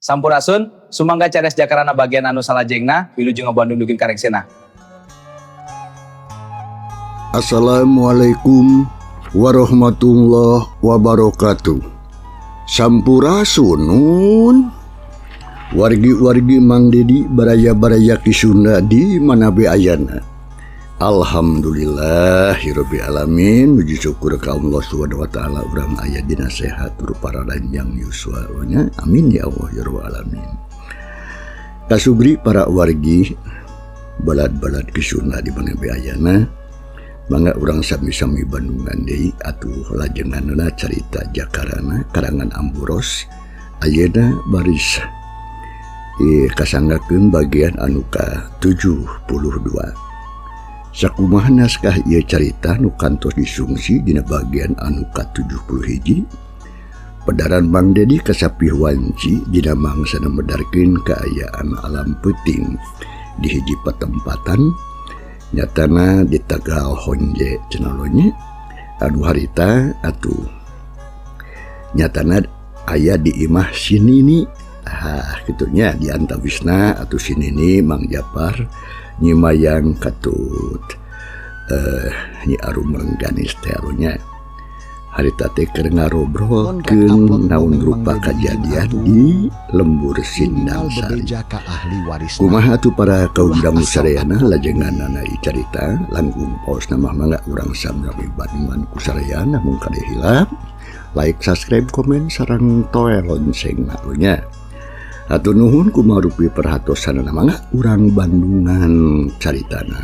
Sampurasun, sumangga cares jakarana bagian anu salajengna, wilujeng Bandung dugi ka rengsena. Assalamualaikum warahmatullahi wabarakatuh. Sampurasun nun. Wargi-wargi Mang Dedi baraya-baraya Ki Sunda di mana be ayana. Alhamdulillahirabbil alamin, puji syukur ka Allah Subhanahu wa taala urang aya dina sehat tur pararanjang yuswa nya. Amin ya Allah ya rabbal alamin. Kasubri para wargi balad-balad Ki Sunda di mana be ayana. Mangga urang sami-sami Bandungan deui atuh lajenganna carita Jakarana karangan Amburos ayeuna baris kasanggakeun bagian anu ka 72. Sakumaha naskah ieu carita nu kantos disungsi dina bagian anu ka 71. Pedaran Mang Dedi kasapih wanci dina mangsana medarkeun kaayaan alam peuting di hiji patempatan nyatana di Tegal Honje cenah nya anu harita atuh nyatana aya di imah sinini. Ah kitunya di antawisna atuh sinini Mang Japar nyimayang katut Nyi Arum Rengganis teh nya harita teh keur ngarobrolkeun naon rupa kajadian di lembur Sindang Sari. Kumaha atuh para kaum dangu sadayana lajenganana carita langkung paosna mah mangga urang sami bandungan ku sadayana mung kade hilap like, subscribe, komen sareng toel lonceng nya. Hatur nuhun kumarupi perhatosanana mangga urang Bandungan caritana.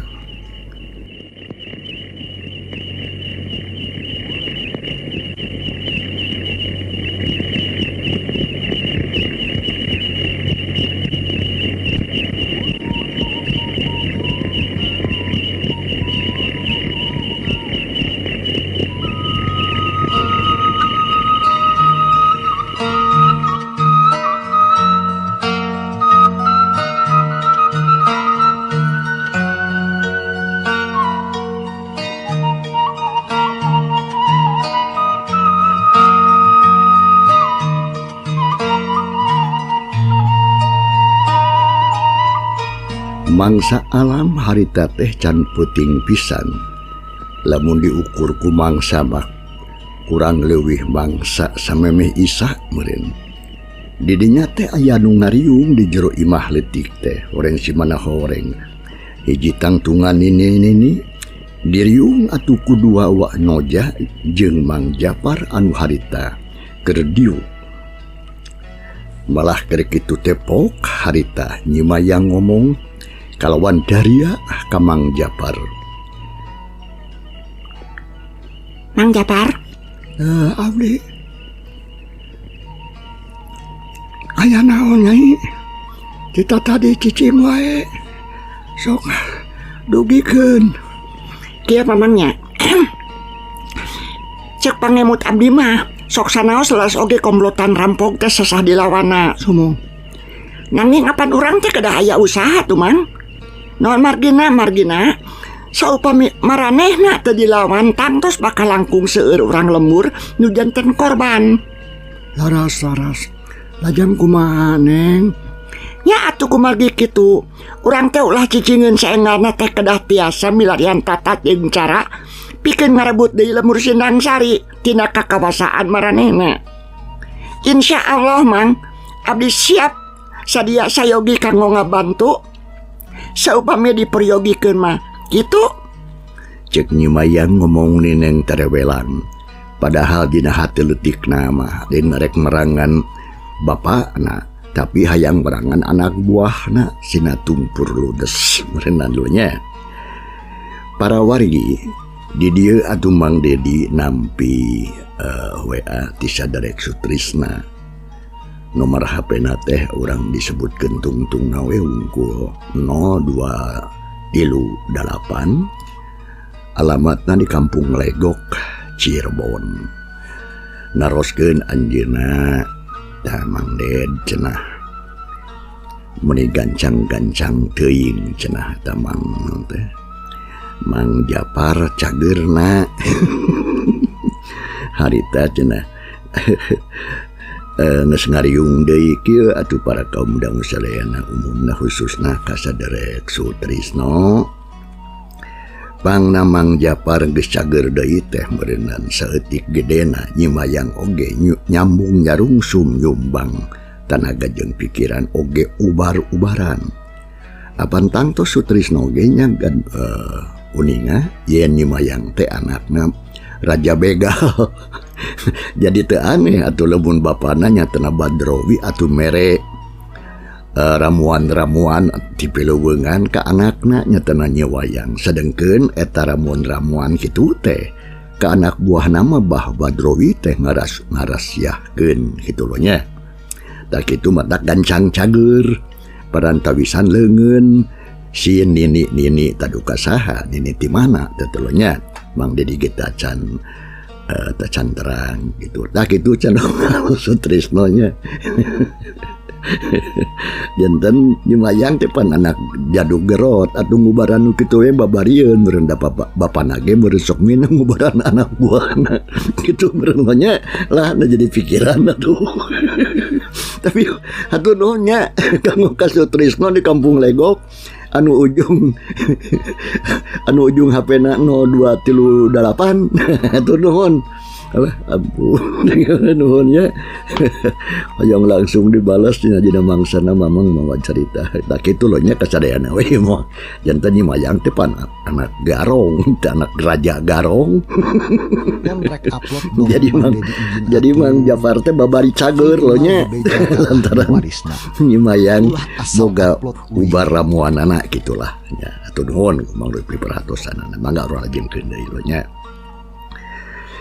Mangsa alam harita teh can peuting pisan. Lamun diukur ku mangsa mah kurang leuwih mangsa samemeh isak meureun. Didinya teh aya nu ngariung di jero imah leutik teh, horeng si mana horeng. Hiji tangtungan nini-nini diriung atuh ku dua Wak Noja jeung Mang Japar anu harita keur diuk. Malah keur kitu teh pok harita nyimayang ngomong kalawan daria ka Mang Japar. Mang Japar? Abdi. Aya naon nyai? Kita tadi cicing wae. Sok dugikeun. Kieu mamangnya. Cek pangemut abdi mah sok sanaos leres oge komplotan rampok teh sesah dilawana sumung. Nanging apan urang teh kedah aya usaha tuh Mang. Naon margina margina saupami maranehna teu dilawan tangtos bakal langkung seueur urang lembur nu janten korban. Laras laras. Lajang kumaha Neng? Nya atuh kumargi kitu. Urang teh ulah cicingeun saenggalna teh kedah tiasa milarian tata jeung cara pikeun ngarebut deui lembur Sindang Sari tina kakawasaan maranehna. Insya Allah Mang, abdi siap sadia sayogi kanggo ngabantu saupami diperyogikeun mah kitu. Cek nyimayang ngomong nineng terewelan. Padahal dina hati leutikna mah lain rek merangan bapakna, tapi hayang merangan anak buahna sina tumpur ludes meureunan nya. Para wargi di dieu atuh Mang Dedi nampi WA ti Saderek Sutrisna. Nomor HP na teh urang disebutkeun tungtungna we wungkul 0238. Alamatna di Kampung Legok, Cirebon. Naroskeun anjeunna tah Mang Ded cenah meuni gancang-gancang teuing cenah tah Mang teh. Mang Japar cageurna. Harita cenah. Geus ngariung deui kieu atuh para kaum muda sadayana umumna khususna ka saderek Sutrisno. Pangna Mang Japar geus cager deui teh meureunnan saeutik gedena nyimayang oge nyambung nyarungsum nyumbang tanaga jeung pikiran oge ubar-ubaran. Apan tangtos Sutrisno oge nya uninga yen nyimayang teh anakna Raja Begal. Jadi teu aneh atuh lamun bapana nyatana Badrowi atuh mere ramuan-ramuan dipileuweungan ka anakna nyatana nyewayang. Sedengkeun eta ramuan-ramuan kitu teh ka anak buahna mah Bah Badrowi teh ngarasiahkeun kitu lho nya. Tah kitu matak gancang cager parantawisan leungeun si nini-nini taduka saha nini ti mana teh lho nya. Mang Dedi ge tacan tacan terang gitu. Tah kitu can Sutrisno nya. Janten nyimayang teh pan anak jadug gerot atuh ngubaran nu kitu we babarieun meureun da bapana ge meureun sok minum ngubaran anak buahna kitu meureun mah nya lah na jadi pikiran atuh. Tapi atuh nuhun nya kanggo ka Sutrisno di Kampung Legok anu ujung anu ujung HP-na 0238 atuh nuhun. Alah ampun nuhun nya. Hoyong langsung dibalas dina dina mangsana mamang mawa carita. Tah kitu lho nya kasadayana we mah. Janten nyimayang teh pan anak garong, teh anak raja garong. Jadi Mang jadi Mang Japar teh babari cager lho nya. Lantaran nyimayang boga ubar ramuanana kitulah nya. Atuh nuhun Mang Lutfi perhatosanana mangga urang lajengkeun deui lho nya.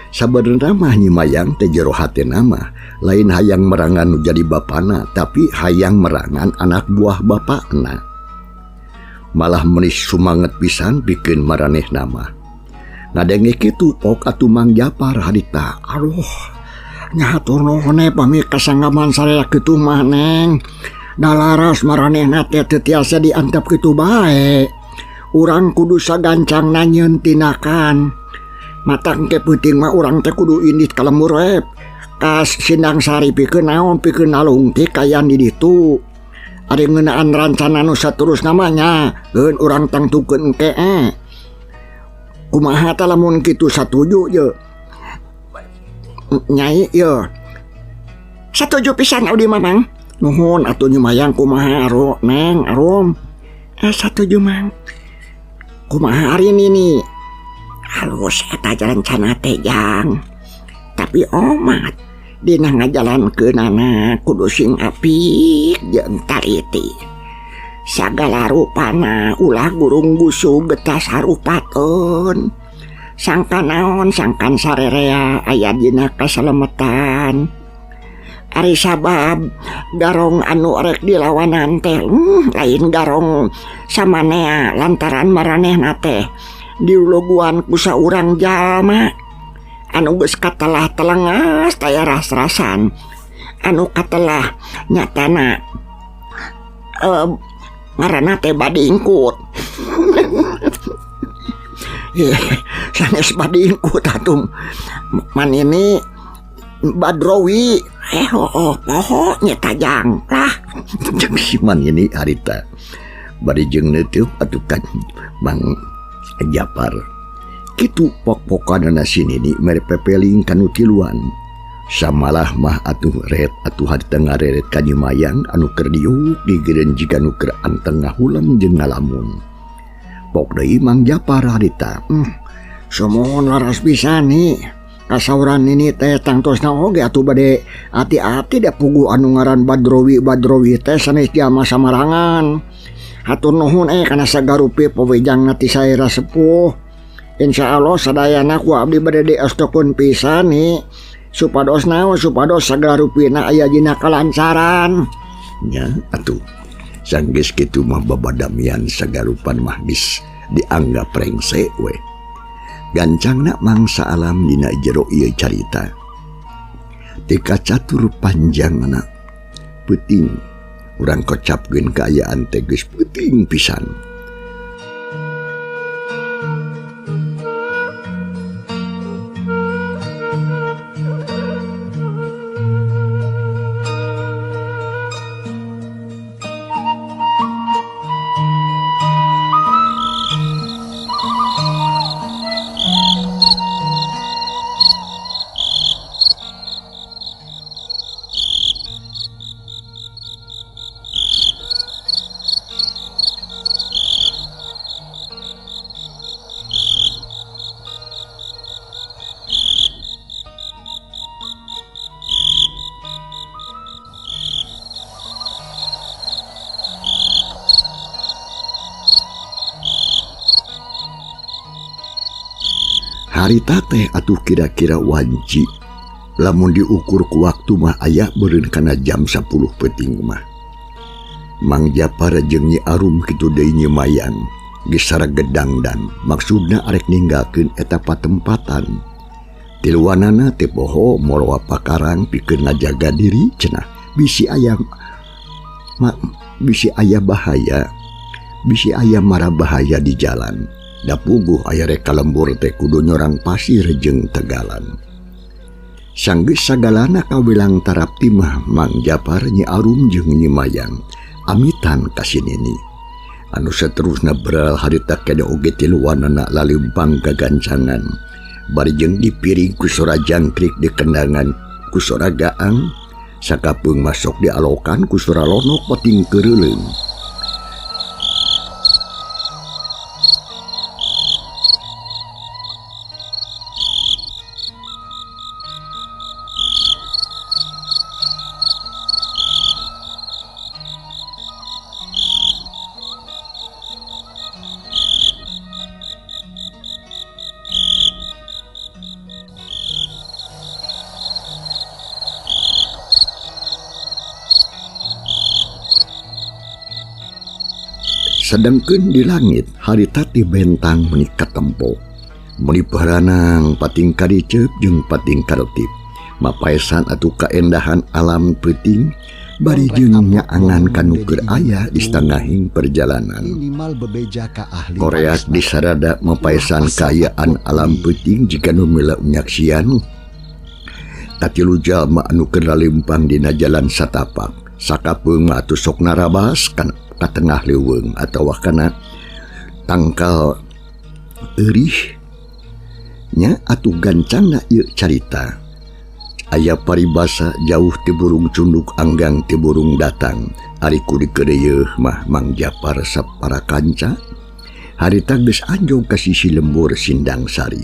Sabenerna mah nyimayang teh jero hatena mah lain hayang merangan nu jadi bapana tapi hayang merangan anak buah bapakna. Malah meuni sumanget pisan pikeun maranehna mah. Ngadenge kitu pok atuh Mang Japar harita. Aduh, nya hatur nuhun pami kasanggaman saraya kitu mah Neng. Da laras maranehna teh teu tiasa diantep kitu bae. Urang kudu sagancangna nyieun tindakan. Matang ke peuting mah urang teh kudu indit ka lembur we. Ka Sindang Sari pikeun naon pikeun nalungtik kaayaan di ditu. Ari ngeunaan rancana nu saterusna mah nya geun urang tangtukeun engke. Kumaha tah lamun kitu satuju ye? Nyai ye. Satuju pisan abdi mah Mang. Nuhun atuh nyimayang kumaha aro Neng Arum. Satuju Mang. Kumaha ari nini? Halus eta rencana teh Jang. Tapi omat dina ngajalankeunana kudu sing apik jeung taliti. Sagala rupana ulah gurung gusug getas harupateun. Sangkan naon sangkan sarerea aya dina kasalemetan. Ari sabab garong anu rek dilawanan teh lain garong samanea lantaran maranehna teh diluguan ku saurang jalma anu geus katelah telengas taya ras-rasan anu katelah nyatana ngaranna teh badingkut. Sanes badingkut atuh manini Badrowi oh poho nya tajang lah. Jeung si manini harita bari jeung neuteub atuh kan Mang Japar. Kitu pok-pokanana si nini mere pepeling kanu tiluan. Samalah mah atuh ret atuh harita ngareret ka nyimayang anu keur diuk digireun jiga nu keur anteng ngahuleng jeung ngalamun. Pok deui Mang Japar harita. Sumuhun laras pisan nih. Kasauran nini teh tangtosna oge atuh bade ati-ati da puguh anu ngaran Badrowi Badrowi teh sanes jalma samarangan. Hatur nuhun kana sagarupi pawejangna ti saera sepuh. Insyaallah sadayana ku abdi bade diestokeun pisan nih supados naon supados sagala rupina aya dina kalancaran. Nya atuh sanggeus kitu mah babadamian sagarupan mah geus dianggap rengse we. Gancangna mangsa alam dina jero ieu carita. Tika catur panjangna peuting urang kocapkeun kaayaan teh geus peuting pisan. Harita teh atuh kira-kira wanci. Lamun diukur ku waktu mah aya beureun kana jam 10 peuting mah. Mang Japar jeung Nyi Arum kitu deui Nyi Mayang geus saragedangdan maksudna arek ninggalkeun eta patempatan. Tiluanana teh poho morowa pakarang pikeun ngajaga diri cenah bisi aya bisi aya bahaya, bisi aya mara bahaya di jalan. Da puguh aya rek ka lembur teh kudu nyorang pasir jeung tegalan. Sanggeus sagalana kawilang tarapti mah Mang Japar, Nyi Arum jeung Nyi Mayang amitan ka si Nini. Anu saterusna beral harita kene oge tiluanana lalimpang gagancangan. Bari jeung dipiring ku sora jangkrik di kendangan ku sora gaang, sakapeung masuk dialokan ku sora lonok pating keureuleung. Sedangkeun di langit harita ti bentang meuni katempo. Meuni paranang pating kariceup jeung pating karetip. Mapaesan atuh kaendahan alam peuting bari jeung nyaangan kanu keur aya di satengahing perjalanan. Koreak disarada mapaesan kaayaan alam peuting jiga nu mila nyaksian katilu jalma anu keur lalimpang dina jalan satapak. Sakapeung mah atuh sok narabas kana ka tengah leuweung atawa kana tangkal eurih nya atuh gancangna ieu carita. Aya paribasa jauh ti burung cunduk anggang ti burung datang. Ari ku dikeureuyeun mah Mang Japar sapara kanca harita geus anjog ka sisi lembur Sindang Sari.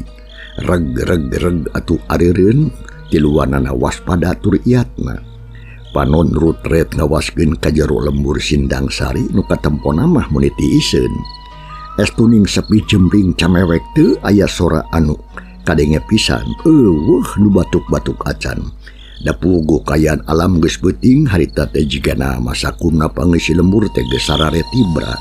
Reg reg reg atuh areureun tiluanana waspada tur iatna. Panon rutret ngawaskeun ka jero lembur Sindang Sari nu katempona mah meuni tiiseun. Estuning sepi jembring camewek teu aya sora anu kadenge pisan, eueuh nu batuk-batuk acan. Da puguh kaayaan alam geus beuting harita teh jigana masakumna pangeussi lembur teh geus sarare tibra.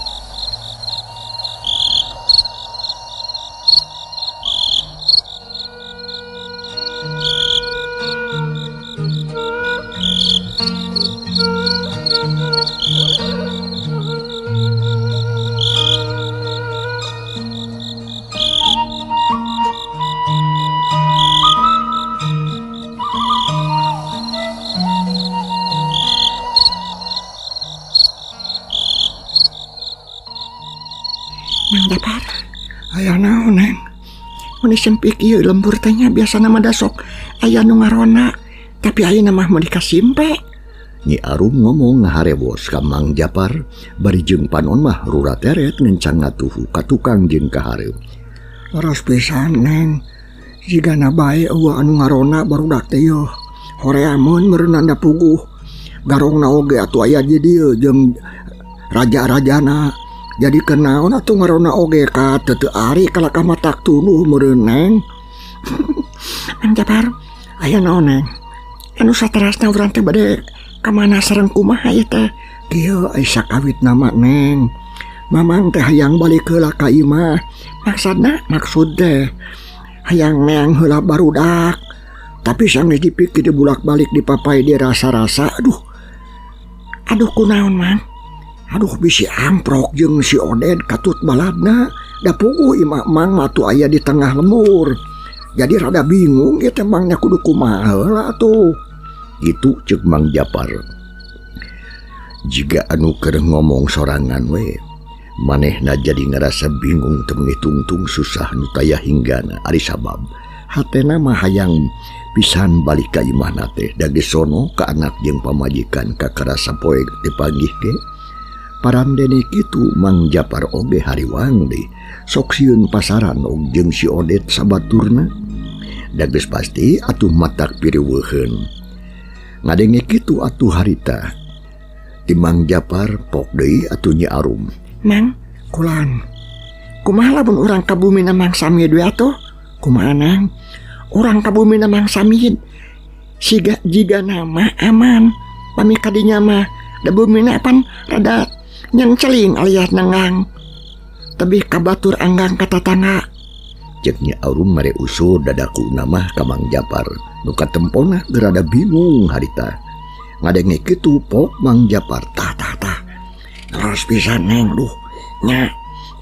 Mang Japar, aya naon Neng? Mun sempik ieu lembur teh nya biasana mah da sok aya nu ngarona, tapi ayeuna mah meuni kasimpe. Nyi Arum ngomong ngaharewos ka Mang Japar, bari jeung panon mah rurateret ngencang ngatuhu ka tukang jeung ka hareup. Leres pisan Neng, jigana bae eueuh anu ngarona barudak teh yeuh. Horeameun meureunna da puguh. Garongna oge atuh aya di dieu jeung raja-rajana. Jadi kenaon atuh ngarona oge ka teu teu ari kalakah matak tunduh meureun Neng. Mang Japar, aya naon Neng? Anu saterasna urang teh bade ka mana sareng kumaha ieu teh? Kieu ai sakawitna mah Neng. Mamang teh hayang balik heula ka imah. Maksudna maksud teh hayang neang heula barudak. Tapi sanggeus dipikir dibulak-balik dipapai dirasa-rasa, aduh. Aduh kunaon Mang? Aduh bisi amprok jeung si Oded katut baladna. Da puguh imah Mang mah atuh aya di tengah lembur. Jadi rada bingung ieu teh Mangnya kudu kumaha heula atuh. Itu ceuk Mang Japar. Jiga anu keur ngomong sorangan we, manehna jadi ngarasa bingung teu meuni tungtung susah nu taya hinggana. Ari sabab hatena mah hayang pisan balik ka imahna teh, da geus sono ka anak jeung pamajikan kakarasa poe dipanggih ge. Parandene kitu Mang Japar oge hariwang deui, sok sieun pasaran og jeung si Odet sabaturna. Da geus pasti atuh matak piriweuheun. Ngadenge kitu atuh harita ti Mang Japar pok deui atuh Nyi Arum. Mang, kulan. Kumaha lamun urang ka bumina Mang Samid we atuh? Kumaha Nang? Urang ka bumina Mang Samid. Siga jiga nama aman. Pami kadinya mah da bumina pan rada nyengceling alias nengang. Tebih ka batur anggang ka tatangga. Cek Nyi Arum mere usul dadakuna mah ka Mang Japar. Nu katempona geus rada bingung harita. Ngadenge kitu pok Mang Japar. Tah tah tah. Leres pisan Neng, duh. Nya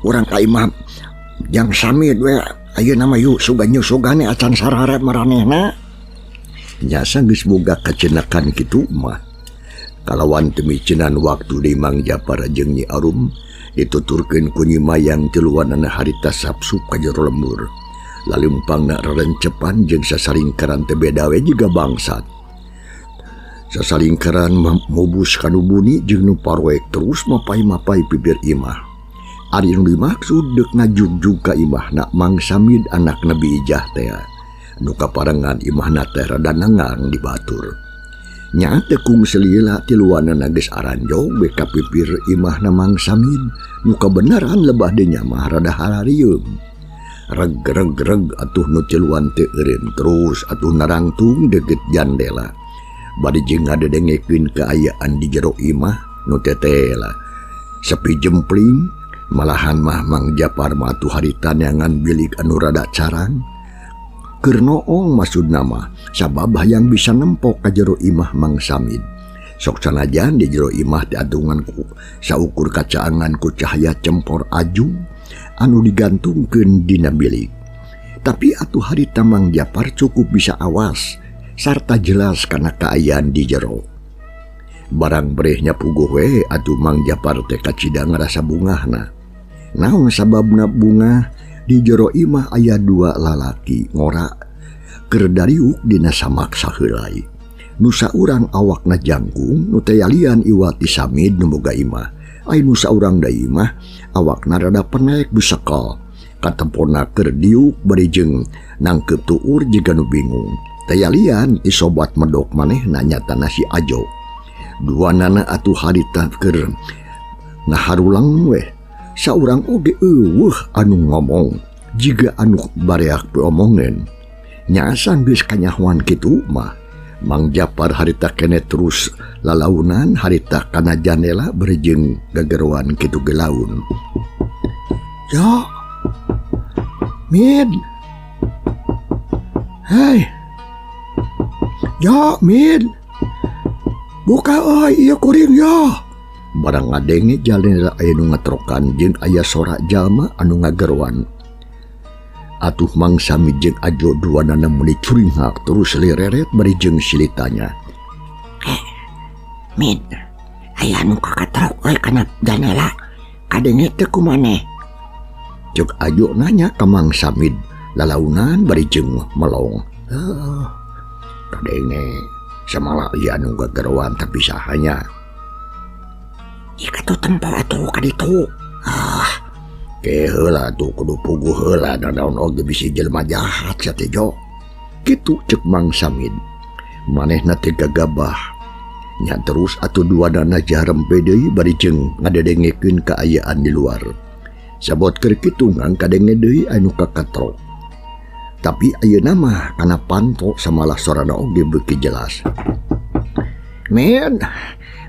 urang ka imah Jang Samid we ayeuna mah yuk sugan nyusugane acan sarare maranehna. Nyasa geus boga kacenakan kitu mah. Kalawan teu micenan waktu di Mang Japar jeung Nyi Arum dituturkeun ku Nyi Mayang tiluanana harita sapsup ka jero lembur. Lalempangna rerencepan jeung sasalingkaran teh beda we jiga bangsat. Sasalingkaran mubus kanu buni jeung nu paroek terus mapai-mapai pipir imah. Ari nu dimaksud deuk ngajugjug ka imahna Mang Samid anak Nabi Ijah teh. Nu kaparengan imahna teh rada nengang di batur. Nya teu kung selila tiluanana geus aranjog we ka pipir imahna Mang Samid. Nu kabeneran lebah dinya mah rada hararieum. Reg reg reg atuh nu tiluan teh eureun terus atuh narangtung deukeut jandela. Bari jeung ngadedengekeun kaayaan di jero imah nu tetela. Sepi jempling, malahan mah Mang Japar mah atuh harita neangan bilik anu rada carang. Keur noong maksudna mah sabab hayang bisa nempok ka jero imah Mang Samid. Sok sanajan di jero imah diadungan ku saukur kacaangan ku cahaya cempor ajung anu digantungkeun dina bilik. Tapi atuh harita Mang Japar cukup bisa awas sarta jelas kana kaayaan di jero. Barang brehnya puguh we atuh Mang Japar teh kacida ngarasa bungahna. Naon sababna bungah? Di jero imah aya dua lalaki ngora keur dariuk dina samak saheulai. Nu saurang awakna jangkung nu teh yalian iwati Samid nu boga imah. Ai nu saurang deui mah awakna rada penek besekal. Katempona keur diuk bari jeung nangkeup tuur jiga nu bingung. Tayalian ti sobat medok manehna nyatana si Ajo. Dua nana atuh harita keur ngaharulang weh. Saurang oge eueuh anu ngomong jiga anu bareak piomongeun. Nyasan geus kanyahoan kitu mah. Mang Japar harita kene terus lalaunan harita kana jandela berjeng gageroan kitu gelaun. Yo. Mid. Hei. Yo, Mid. Buka euy ieu kuring yo. Barang ngadenge jandela aya nu ngatrokan jeung aya sora jalma anu ngageroan. Atuh Mang Samid jeung Ajo duanana meuni curinghak terus lireret bari jeung silitanya. Mid. Aya anu kakatrok euy kana jandela. Kadenge teu ku maneh? Cek Ajo nanya ka Mang Samid lalaunan bari jeung melong. Heuh. Kadenge samalah ieu anu gageroan tapi sahanya. Ih katuh tempo atuh ka ditu. Ah, ke heula atuh kudu puguh heula nanaon oge bisi jelema jahat sia teh Jo. Kitu cek Mang Samid. Manehna teh gagabah. Nya terus atuh duanana jarempe deui bari jeung ngadedengekeun kaayaan di luar. Sabot keur kitu ngang kadenge deui anu kakatrok. Tapi ayeuna mah kana panto samalah sorana oge beuki jelas. Mid,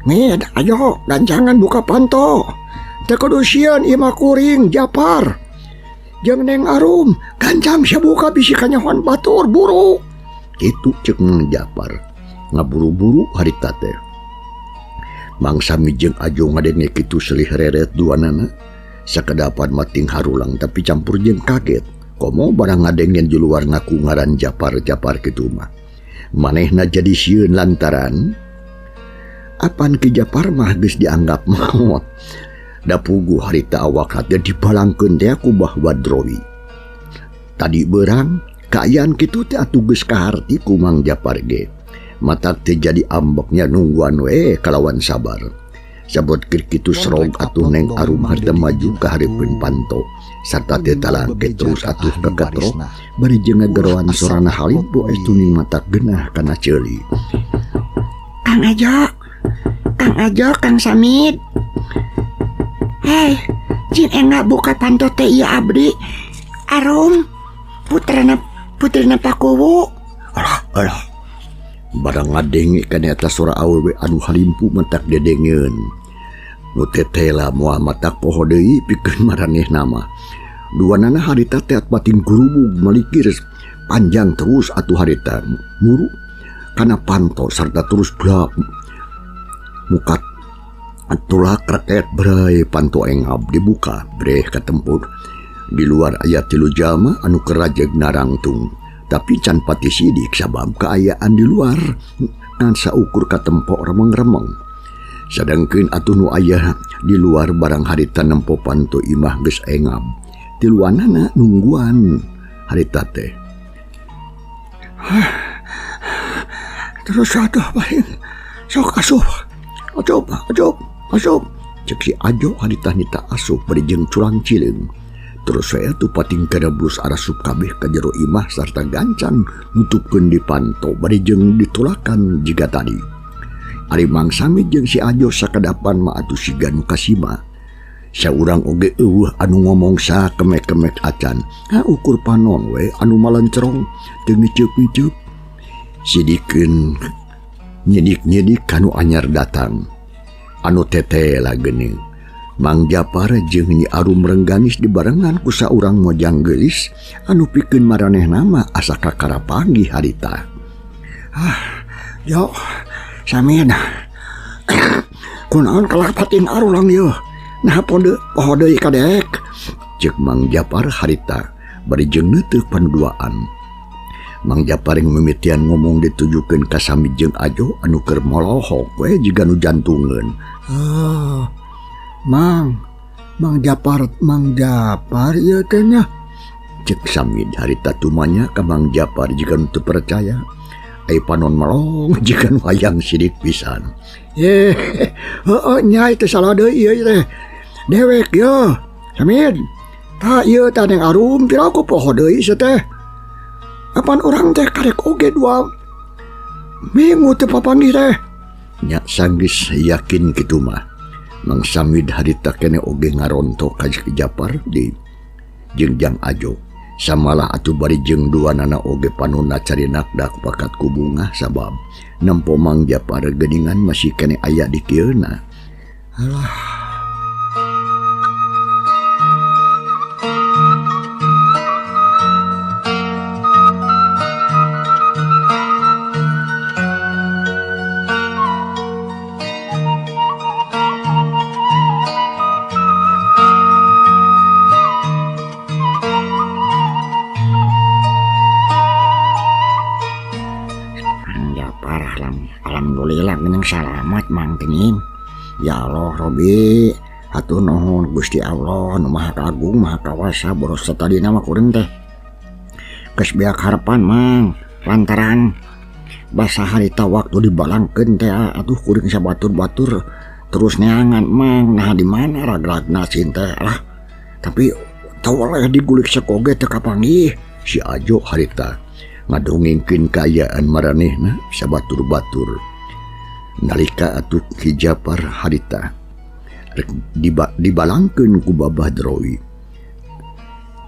Mid, ayo gancangan buka panto. Teu kudu sieun ieu mah kuring Japar. Jeung Neng Arum, gancang sia buka bisi kanyahoan batur buru. Kitu cek Mang Japar. Ngaburu-buru harita teh. Mang Samid jeung Ajo ngadenge kitu selih reret duanana. Sakedapan mating harulang tapi campur jeung kaget. Komo barang ngadengen di luar ngaku ngaran Japar-Japar kitu mah. Manehna jadi sieun lantaran apan Ki Japar mah geus dianggap maot. Da puguh harita awak teh dibalangkeun teh ku Bah Badrowi. Tadi beurang kaayaan kitu teh atuh geus kaharti ku Mang Japar ge. Matak teh jadi ambeknya nungguan we kalawan sabar. Sabot keur kitu serog atuh Neng Arum harita maju ka hareupeun panto. Sarta teh talangke terus atuh kakatrok bari jeung ngageroan sorana halimpo estuning mata genah kana ceuli. Kang Ajo, Kang Ajo, Kang Samid. Hei, jin enggak buka panto teh ieu abdi. Arum, Putrana putrina Pakuwu. Alah alah barang ngadenge kana eta sora awewe anu halimpu mentak dedengeun. Nu tetela moal matak poho deui pikeun maranehna mah. Duanana harita teh batin gurubug malikir panjang terus atuh harita muru kana panto sarta terus blak muka tulak rakyat berai panto engab dibuka breh katempur di luar aya tilu jalma anu kerajeg narangtung tapi can pati sidik sabab kaayaan di luar ngan saukur katempok remeng-remeng. Sadangkeun atuh nu aya di luar barang harita nempo panto imah geus engab tiluanana nungguan harita teh. Terus atuh paling sok asup asup asup asup cek si Ajo harita nita asup bari jeung curang cileung. Terus saya tuh pating kadablus arasup kabeh ka jero imah sarta gancang nutupkeun di panto bari jeung ditulakan jiga tadi. Ari Mang Samid jeung si Ajo sakadapan mah atuh siga nu kasima. Saurang oge eueuh anu ngomong sakemek-kemek acan. Ha ukur panon we anu malencerong teu ngiceup-ngiceup. Sidikeun nyidik-nyidik kanu anyar datang. Anu tetela geuning. Mang Japar jeung Nyi Arum Rengganis dibarengan ku saurang mojang geulis anu pikeun maranehna mah asa kakara panggih harita. Ah, yo Samid. Kunaon kalah pating arulang yeuh. Nah pode poho deui ka dek. Ceuk Mang Japar harita bari jeung neuteuh panuduaan. Mang Japar mimitian ngomong ditujukeun ka Samid jeung Ajo anu keur molohok we jiga nu jantungeun. Ah, Mang, Mang Japar, Mang Japar ieu teh nya. Ceuk Samid harita tumanya ka Mang Japar jiga nu teu percaya. Ai panon melong jiga nu hayang sidik pisan. Ye, heueuh nya teu salah deui ieu teh. Dewek ye, Samid. Tah ieu tah Neng Arum piraku poho deui sia teh. Apan urang teh karek oge 2 minggu teu papanggih teh. Nya sanggeus yakin kitu mah. Mang Samid harita kene oge ngarontok ka Japar di jeung Jang Ajo. Samalah atuh bari jeung duanana oge panonna carinak dak pakat ku bungah sabab nempo Mang Japar geuningan masih kene aya di kieuna. Alah. Alhamdulillah geuning salamat Mang Tening. Ya Allah Robi, hatur nuhun Gusti Allah nu Maha Agung Maha Kawasa boros tadina mah kuring teh. Geus beak harapan Mang, lantaran basa harita waktu dibalangkeun teh atuh kuring sabatur-batur terus neangan Mang, nah di mana ragragna teh lah. Tapi tawaleh digulik sakoge teu kapanggih. Si Ajo harita ngadongengkeun kaayaan maranehna sabatur-batur. Nalika atuh Ki Japar harita rek dibalangkeun ku Babah Drowi.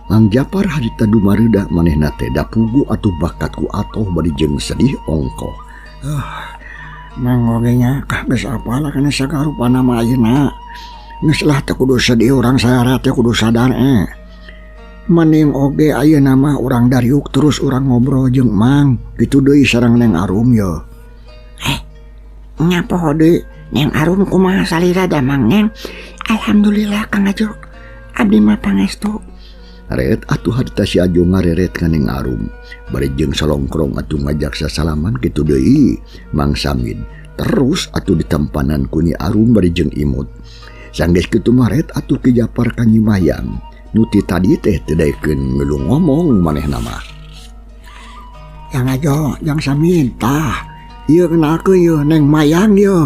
Mang Japar harita dumareuda manehna teh dapugu atuh bakat ku atoh bari jeung sedih ongkoh. Mang oge nya geus apal kana sagarupana mah ayeuna. Geus lah teu kudu sedih urang sayarat teh kudu sadar Mending oge ayeuna mah urang dariuk terus urang ngobrol jeung Mang kitu deui sareng Neng Arum ye. Nya poho deui Neng Arum kumaha salira damang Neng. Alhamdulillah Kang Ajo abdi mah pangestu. Ret atuh harita si Ajo ngareret ka Neng Arum bari jeung salongkrong atuh ngajak sasalaman kitu deui Mang Samid. Terus atuh ditempanan ku Nyi Arum bari jeung imut. Sanggeus kitu mah ret atuh Ki Japar ka Nyi Mayang. Nu ti tadi teh teu daekeun ngeulu ngomong manehna mah. Yang Ajo, Yang Samid, tah ieu kenalkeun ieu Neng Mayang ieu.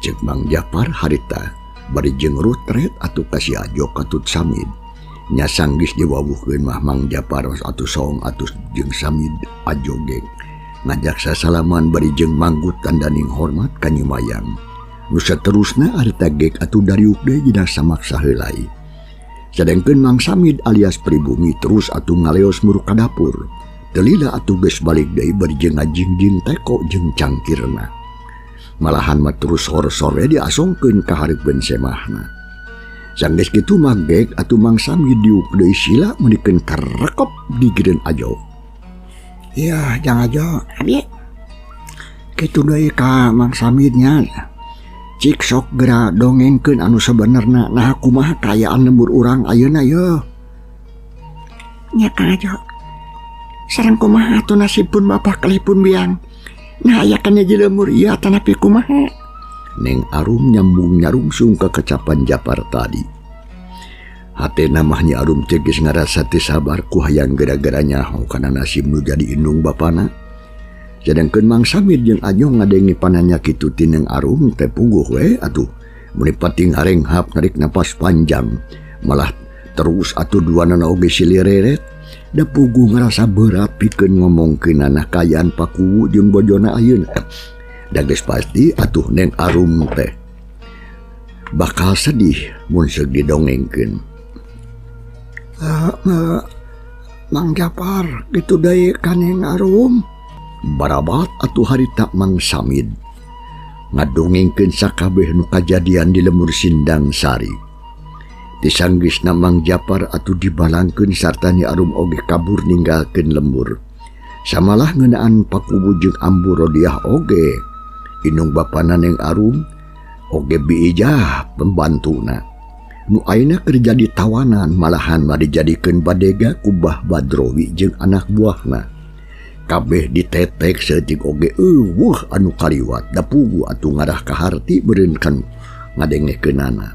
Ceuk Mang Japar harita bari jeung rutret atuh ka si Ajo katut Samid. Nya sanggeus diwawuhkeun mah Mang Japar atuh song atuh jeung Samid Ajo geng. Ngajak sasalaman bari jeung manggut tandaning hormat ka Nyi Mayang. Nu saterusna harita gek atuh dariuk deui dina samaksa heulai. Sedengkeun Mang Samid alias pribumi terus atuh ngaleos muruk ka dapur. Teu lila atuh geus balik deui bari jeung ngajingjing teko jeung cangkirna. Malahan mah terus sor-sore diasongkeun ka hareupeun semahna. Sanggeus kitu mah gek atuh Mang Samid diuk deui sila meunikeun karekep gigireun Ajo. Iya, Jang Ajo. Abi. Kitu deui ka Mang Samidnya. Cik sok geura dongengkeun anu sabenerna nah kumaha kaayaan lembur urang ayeuna yeuh. Nya Kang Ajo. Sareng kumaha atuh nasib pun bapak kalih pun biang. Nah aya kana lembur ieu atanapi kumaha. Neng Arum nyambung nyarungsung ka kecapan Japar tadi. Hatena mah Nyi Arum teh geus ngarasa teu sabar ku hayang gara-gara nyaho kana nasib nu jadi indung bapana. Sedangkeun Mang Samid jeung Ajo ngadenge pananya kitu ti Neng Arum teh puguh we atuh. Meuni pating harenghap narik napas panjang. Malah terus atuh duanana oge silireret. Da puguh ngarasa berat pikeun ngomongkeunana kaayaan Pakuwu jeung bojona ayeuna. Da geus pasti atuh Neng Arum teh bakal sedih mun seug didongengkeun. Mang Japar kitu deui ka Neng Arum. Barabat atuh harita Mang Samid ngadongengkeun sakabeh nu kajadian di lembur Sindang Sari. Ti sanggeusna Mang Japar atuh dibalangkeun sarta Nyi Arum oge kabur ninggalkeun lembur. Samalah ngeunaan Pakuwu jeung Ambu Rodiah oge. Indung bapana Neng Arum oge biijah pembantuna. Nu ayeuna keur jadi tawanan malahan mah dijadikeun badega ku Bah Badrowi jeung anak buahna. Kabeh ditetek saeutik oge euweuh anu kaliwat da puguh atuh ngarah ka harti beureun kan ngadengekeunana.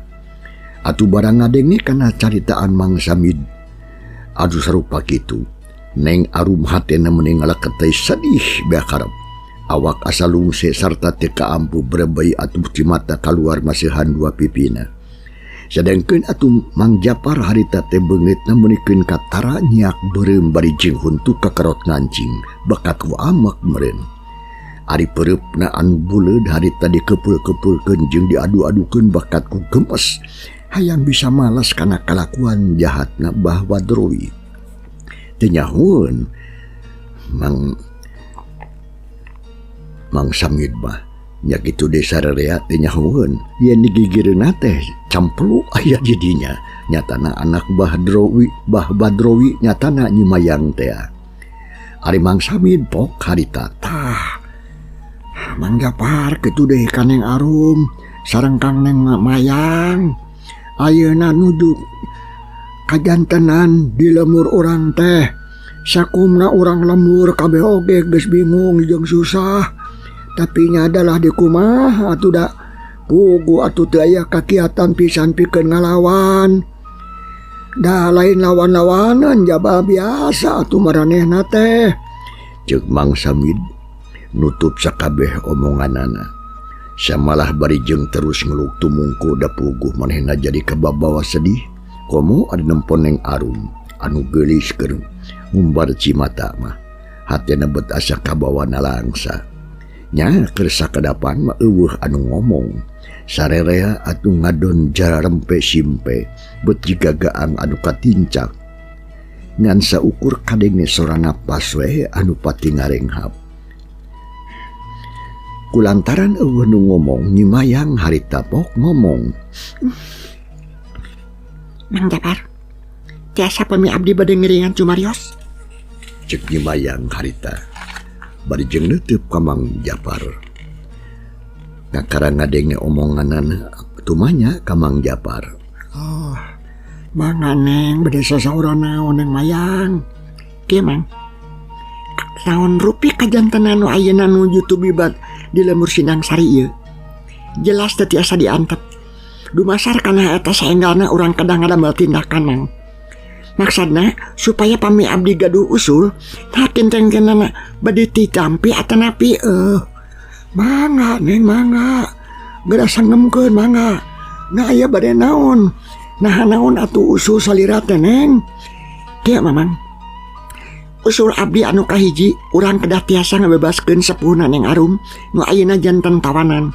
Atuh barang ngadenge kana caritaan Mang Samid anu sarupa kitu. Neng Arum hatena meuni ngalaketei sedih beakarep. Awak asa lungse sarta teu kaampu brebei atuh cimata kaluar masihan dua pipina. Sedengkeun atuh Mang Japar harita teh beungeutna meunikeun katara nyiak beureum bari jeung huntu kakerot ngancing bakat ku amek meureun. Ari peureupna anu buleud harita dikeupul-keupulkeun jeung diadu-adukeun bakat ku gemes hayang bisa malas kana kalakuan jahatna Bah Badrowi. Teu nyahoeun Mang Samid mah nya kitu deui sarerea teu nyahoeun yen digigireunna teh camplu aya di dinya nyatana anak Bah Drowi Bah Badrowi nyatana Nyi Mayang teh. Ari Mang Samid pok harita tah Mang Japar kitu deui ka Neng Arum sareng Kang Neng Mayang ayeuna nuju kajantenan di lembur urang teh sakumna urang lembur kabeh oge geus bingung jeung susah. Tapi nya adalah di kumaha atuh da puguh atuh teu aya kakiatan pisan pikeun ngalawan. Da lain lawan-lawanan jaba biasa atuh maranehna teh. Ceuk Mang Samid nutup sakabeh omonganana. Samalah bari jeung terus ngeluk tumungku da puguh manehna jadi kababawa sedih. Komo ada nempon Neng Arum anu geulis keur ngumbar cimata mah. Hatena bet asa kabawa nalangsa. Nya keur sakadapan mah euweuh anu ngomong. Sarerea atuh ngadon jararempe simpe bet jiga gaang anu katincak. Ngan saukur kadenge sora napas we anu pati ngarenghap. Kulantaran euweuh nu ngomong Nyi Mayang harita pok ngomong. Mang Japar, tiasa pami abdi bade ngiringan cumarios? Ceuk Nyi Mayang harita. Bari jeung neuteub ka Mang Japar. Ngakara ngadenge omonganana tumanya ka Mang Japar. Oh, mangga Neng bade sasaura naon Neng Mayang? Kieu Mang. Naon rupi kajantenan nu ayeuna nuju tumibat di lembur Sindang Sari ieu. Jelas teu tiasa diantep. Dumasar kana eta saenggalna urang kedah ngadamel tindakan Mang. Maksudna supaya pami abdi gaduh usul tah kinten-kintenna bade ditampi atanapi mangga Neng mangga. Geura sangemkeun mangga. Nah aya bade naon? Nah naon atuh usul salira teh Neng? Kieu Mamang. Usul abdi anu kahiji urang kedah tiasa ngabebaskeun sepuhna Neng Arum nu ayeuna janten tawanan.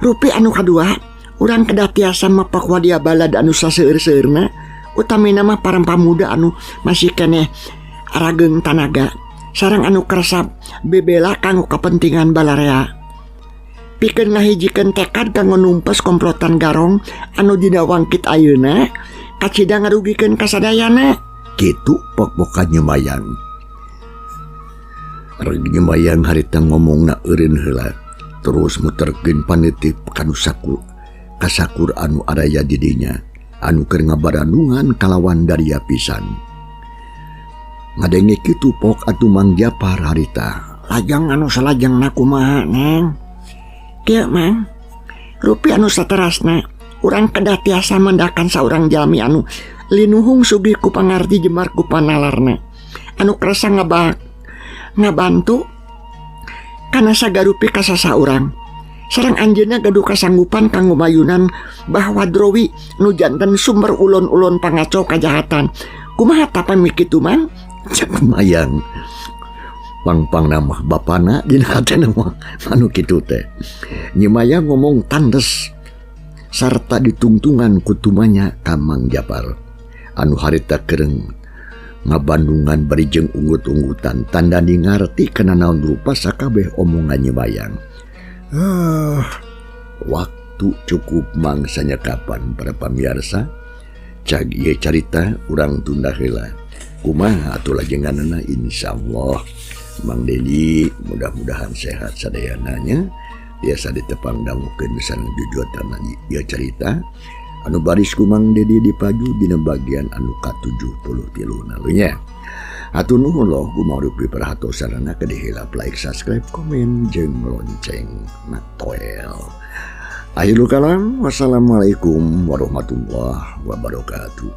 Rupi anu kadua Urang kedah tiasa mapak wadia balad anu saseueur-seueurna, utamina mah para pamuda anu masih keneh arageung tanaga sareng anu kersa bebela kanggo kepentingan balarea. Pikeun ngahijikeun tekad kanggo numpes komplotan garong anu dina wangkit ayeuna kacida ngarugikeun kasadayana. Kitu pok-pokan Nyi Mayang. Reg Nyi Mayang harita ngomongna eureun heula, terus muterkeun panitip kanu saku kasakur anu araya di dinya, anu keur ngabarandungan kalawan daria pisan. Ngadenge kitu pok atuh Mang Japar harita. Lajang anu salajengna kumaha, Neng? Kieu, Mang. Rupi anu saterasna, urang kedah tiasa mendakan saurang jalmi anu linuhung sugih ku pangarti jemar ku panalarna. Anu kersa ngabantu kana sagarupi kasasa urang. Sareng anjeunna gaduh kasanggupan kanggo mayunan bahwa Drowi nu janten sumber ulon-ulon pangacau kajahatan. Kumaha tah pami kitu, Mang? Cek Mayang. Pang-pang nama bapana dina hatena mah anu kitu teh. Nyi Mayang ngomong tandes sarta ditungtungan ku tumanya ka Mang Japar. Anu harita kereng ngabandungan bari jeung unggut-unggutan tanda ngarti kana naon rupa sakabeh omongan Nyi Mayang. Waktu cukup mangsanya kapan para pamiarsa cag ieu carita urang tunda heula. Kumaha atuh lajenganana, insyaallah Mang Dedi mudah-mudahan sehat sadayananya biasa ditepang dangukeun sareng jujutan ieu carita anu baris ku Mang Dedi dipaju dina bagian anu ka-73 nalunya. Hatur nuhun loh kumaha rupi perhatosanana, kedah hilap like, subscribe, komen jeung lonceng natoel. Akhirul kalam, wassalamualaikum warahmatullahi wabarakatuh.